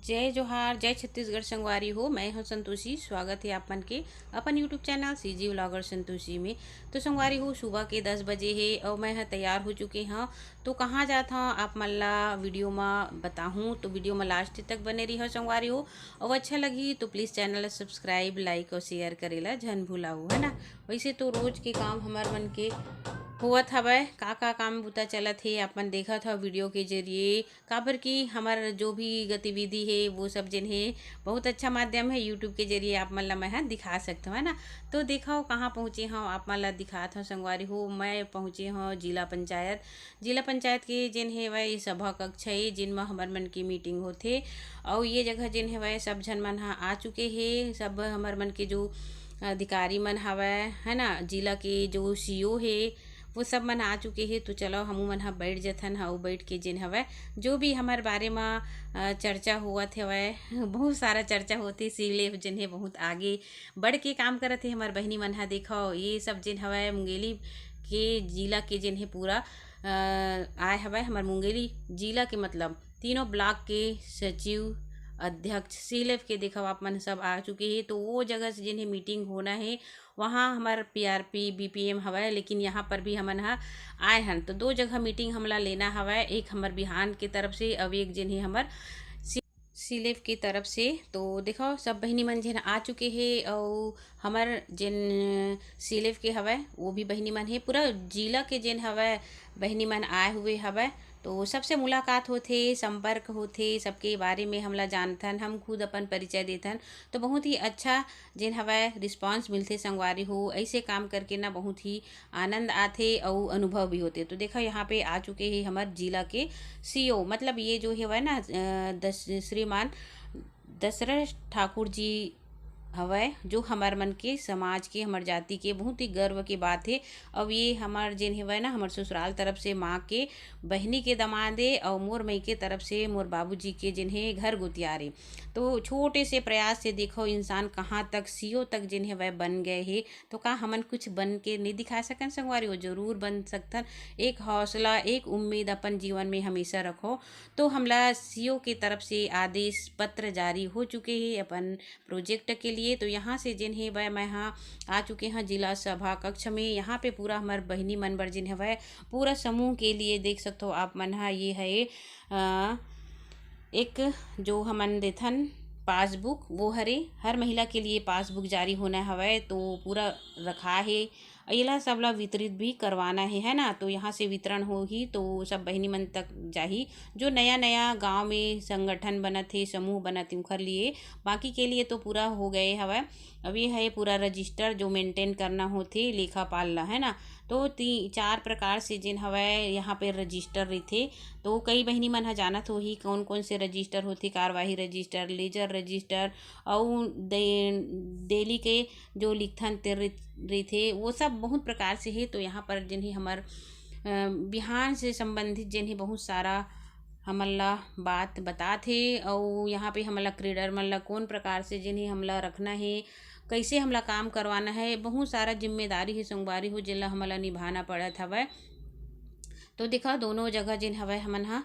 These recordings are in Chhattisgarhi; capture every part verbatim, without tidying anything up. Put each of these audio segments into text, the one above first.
जय जोहार, जय छत्तीसगढ़ संगवारी हो। मैं हूं संतोषी, स्वागत है आप मन के अपन YouTube channel CG vlogger Santoshi में। तो संगवारी हो, सुबह के दस बजे है और मैं ह तैयार हो चुके हूं। तो कहाँ जात हूं, आप मन ला वीडियो में बताहूं, तो वीडियो में लास्ट तक बने रही हो संगवारी हो। और अच्छा लगी तो प्लीज चैनल ला सब्सक्राइब, लाइक और शेयर करेला झन भुलाऊ, है ना। वैसे तो रोज के काम हमर मन के होवत हवय, का का काम बुता चलत हे, आप मन देखत हव वीडियो के जरिए। काबर कि हमर जो भी गतिविधि हे, वो सब जेन हे, बहुत अच्छा माध्यम हे, YouTube के जरिए आप मन ला मैं ह दिखा सकत हव, है ना। तो देखव, कहाँ पहुँचे हव, आप मन ला दिखात हव संगवारी हो। मैं पहुँचे हव जिला पंचायत। जिला पंचायत के जेन हेवय, ये सभा कक्ष हे, जिन म हमर मन के मीटिंग होथे। अउ ये जगह जेन हेवय, सब झन मन ह आ चुके हे, सब हमर मन के जो अधिकारी मन हवय, है ना, जिला के जो सीईओ हे, वो सब मन आ चुके हे। तो चलो, हमू मन ह बैठ जथन, अउ बैठ के जेन हवय, जो भी हमर बारे म, अ, चर्चा होवत हवय। बहुत सारा चर्चा होथे, सीलेफ जेन हे बहुत आगे बढ़ के काम करत हे हमर बहिनी मन ह। देखो, ये सब जेन हवय, मुंगेली के जिला के जेन हे पूरा, अ, आय हवय हमर मुंगेली जिला के, मतलब तीनों ब्लॉक के सचिव, अध्यक्ष, सीलेफ के देखव, आप मन सब आ चुके हे। तो वो जगह से जेन हे मीटिंग होना हे, वहाँ हमर पीआरपी, बीपीएम हवय, लेकिन यहाँ पर भी हमन ह आए हन। तो दो जगह मीटिंग हमला लेना हवय, एक हमर बिहान के तरफ से, अउ एक जेन हे हमर सी-, सीलेफ के तरफ से। तो देखव, सब बहिनी मन जेन आ चुके हे, अउ हमर जेन सीलेफ के हवय, वो भी बहिनी मन हे। पूरा जिला के जेन हवय, बहिनी मन आए हुए हवय। तो सबसे मुलाकात होथे, संपर्क होथे, सबके बारे में हमला जानथन, हम खुद अपन परिचय देथन। तो बहुत ही अच्छा जेन हवय रिस्पॉन्स मिलथे संगवारी हो। ऐसे काम करके ना बहुत ही आनंद आथे अउ अनुभव भी होथे। तो देखा, यहाँ पे आ चुके हे हमर जिला के सीईओ, मतलब ये जो हेवय ना, अ, दस, श्रीमान दशरथ ठाकुर जी हवय, जो हमर मन के समाज के, हमर जाति के बहुत ही गर्व के बात हे। अउ ये हमर जेन हेवय ना, हमर ससुराल तरफ से माँ के बहिनी के दमाद ए, अउ मोर मई के तरफ से मोर बाबूजी के जेन हे घर गोतियार ए। तो छोटे से प्रयास से देखो, इंसान कहाँ तक सीईओ तक जेन हेवय बन गए हे। तो का हमन कुछ बन के नहीं दिखा सकन संगवारी हो? जरूर बन सकथन। एक हौसला, एक उम्मीद अपन जीवन में हमेशा रखो। तो हमला सीईओ के तरफ से आदेश पत्र जारी हो चुके हे अपन प्रोजेक्ट के लिए। तो यहाँ से जेन हेवय, मैं हाँ आ चुके हैं जिला सभा कक्ष में। यहाँ पे पूरा हमर बहिनी मन बर जेन हेवय, पूरा समूह के लिए देख सकथो आप मन हा, ये है, अ, एक जो हमन देथन पासबुक, वो हरे, हर महिला के लिए पासबुक जारी होना हवय। तो पूरा रखा हे, एला सबला वितरित भी करवाना हे, है ना। तो यहाँ से वितरण होही, तो सब बहिनी मन तक जाही। जो नया नया गांव में संगठन बनत हे, समूह बनत हे, उखर लिए, बाकी के लिए तो पूरा हो गए हवय। अब ये है पूरा रजिस्टर जो मेंटेन करना होथे लेखापाल ला, है ना। तो ती-, चार प्रकार से जेन हवय, यहाँ पे रजिस्टर रहिथे। तो कई बहिनी मन ह जानत होही, कौन कौन से रजिस्टर होथे, कार्यवाही रजिस्टर, लेजर रजिस्टर, अउ दे-, डेली के जो लिखथन तेन रहिथे, वो सब बहुत प्रकार से हे। तो यहाँ पर जेन हे हमर, अ, बिहान से संबंधित जेन हे बहुत सारा हमन ला बात बतात हे, अउ यहाँ पे हमन ला क्रीडर मन ला कौन प्रकार से जेन हे हमला रखना हे, कैसे हमला काम करवाना हे, बहुत सारा जिम्मेदारी हे संगवारी हो, जेला हमन ला निभाना पड़त हवय। तो देखा, दोनों जगह जेन हवय हमन हा,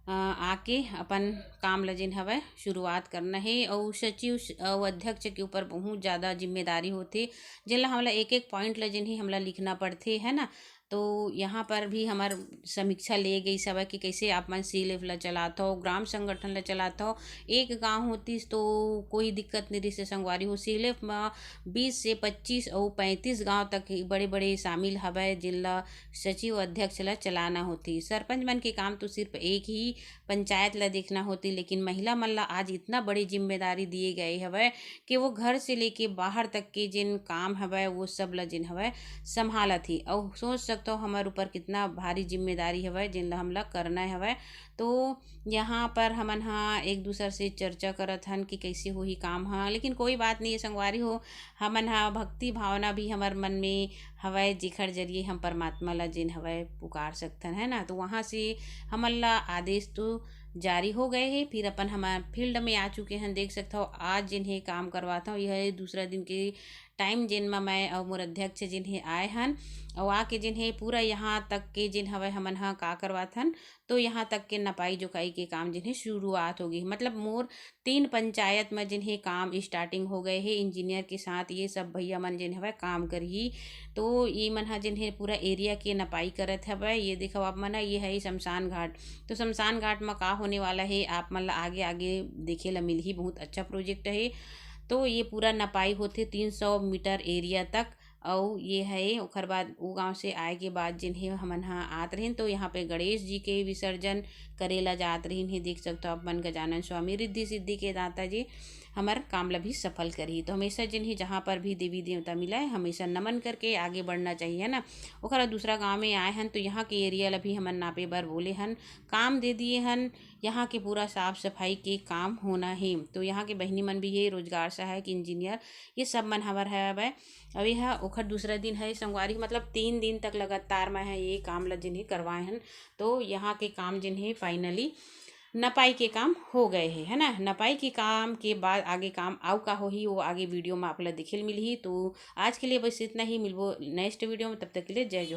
अ, आके अपन काम ल जेन हवय शुरुआत करना हे, अउ सचिव स-, अउ अध्यक्ष के ऊपर बहुत ज़्यादा जिम्मेदारी होथे, जेन ला हमला एक एक पॉइंट ल जेन हे हमला लिखना पड़थे, है ना। तो यहाँ पर भी हमर समीक्षा ले गई हवय कि कैसे आप मन सीलेफ ल चलात हो, ग्राम संगठन ल चलात हो। एक गांव होतिस तो कोई दिक्कत नहीं रिहिस संगवारी हो, सीलेफ म बीस से पच्चीस अउ पैंतीस गांव तक बड़े बड़े शामिल हवय, जिन ल सचिव अध्यक्ष ल चलाना होथे। सरपंच मन के काम तो सिर्फ एक ही पंचायत ल देखना होथे, लेकिन महिला मन ल आज इतना बड़ी जिम्मेदारी दिए गए हवय कि वो घर से लेके बाहर तक के जेन काम हवय, वो सब ल जेन हवय संभालत हे। अउ सोच सकथव हमर ऊपर कितना भारी जिम्मेदारी हवय, जेन ल हमला करना हवय। तो यहाँ पर हमन हा एक दूसर से चर्चा करत हन कि कैसे होही काम हा, लेकिन कोई बात नहीं है संगवारी हो, हमन हा भक्ति भावना भी हमर मन में हवय, जेखर जरिए हम परमात्मा ला जेन हवय पुकार सकथन, है ना। तो वहाँ से हमन ला आदेश तो जारी हो गए हे, फिर अपन हम फील्ड में आ चुके हैं। देख सकथव, आज जेन हे काम करवात हव, यह दूसरा दिन के टाइम जेन म मैं अउ मोर अध्यक्ष जिन हे आए हन, अउ आके जिन हे पूरा यहाँ तक के जिन हवय हमन ह का करवात हन, तो यहाँ तक के नपाई जोखाई के काम जिन हे शुरुआत हो गई। मतलब मोर तीन पंचायत म जिन हे काम स्टार्टिंग हो गए हे। इंजीनियर के साथ ये सब भैया मन जिन हवय काम करही, तो ये मन ह जिन हे पूरा एरिया के नपाई करत हवय। ये देखो आप मन ह, ये है शमशान घाट। तो शमशान घाट म का होने वाला हे, आप मन ला आगे आगे देखे ला मिलही। बहुत अच्छा प्रोजेक्ट हे। तो ये पूरा नपाई होथे तीन सौ मीटर एरिया तक। अउ ये है, ओखर बाद वो गांव से आए के बाद जिन हे हमन ह आत रहिन, तो यहाँ पे गणेश जी के विसर्जन करे ला जात रहिन हे। देख सकथो आप मन, गजानन स्वामी रिद्धि सिद्धि के दाता जी हमर काम ला भी सफल करही। तो हमेशा जिन हे जहाँ पर भी देवी देवता मिलय, हमेशा नमन करके आगे बढ़ना चाहिए, है ना। ओखर बाद दूसरा गांव में आए हन, तो यहाँ के एरिया ला भी हमन नापे बर बोले हन, काम दे दिए हन। यहाँ के पूरा साफ सफाई के काम होना हे। तो यहाँ के बहिनी मन भी हे, रोजगार सहायक, इंजीनियर, ये सब मन हवर हवय। अउ यह ओखर दूसरा दिन है संगवारी, मतलब तीन दिन तक लगातार मैं है ये काम ला जिन हे करवाए हन। तो यहाँ के काम जिन हे फाइनली नपाई के काम हो गए हे, है ना। नपाई के काम के बाद आगे काम आउ का होही, वो आगे वीडियो में आप ला दिखे ल मिलही। तो आज के लिए बस इतना ही, मिलबो नेक्स्ट वीडियो में, तब तक के लिए जय जोहार।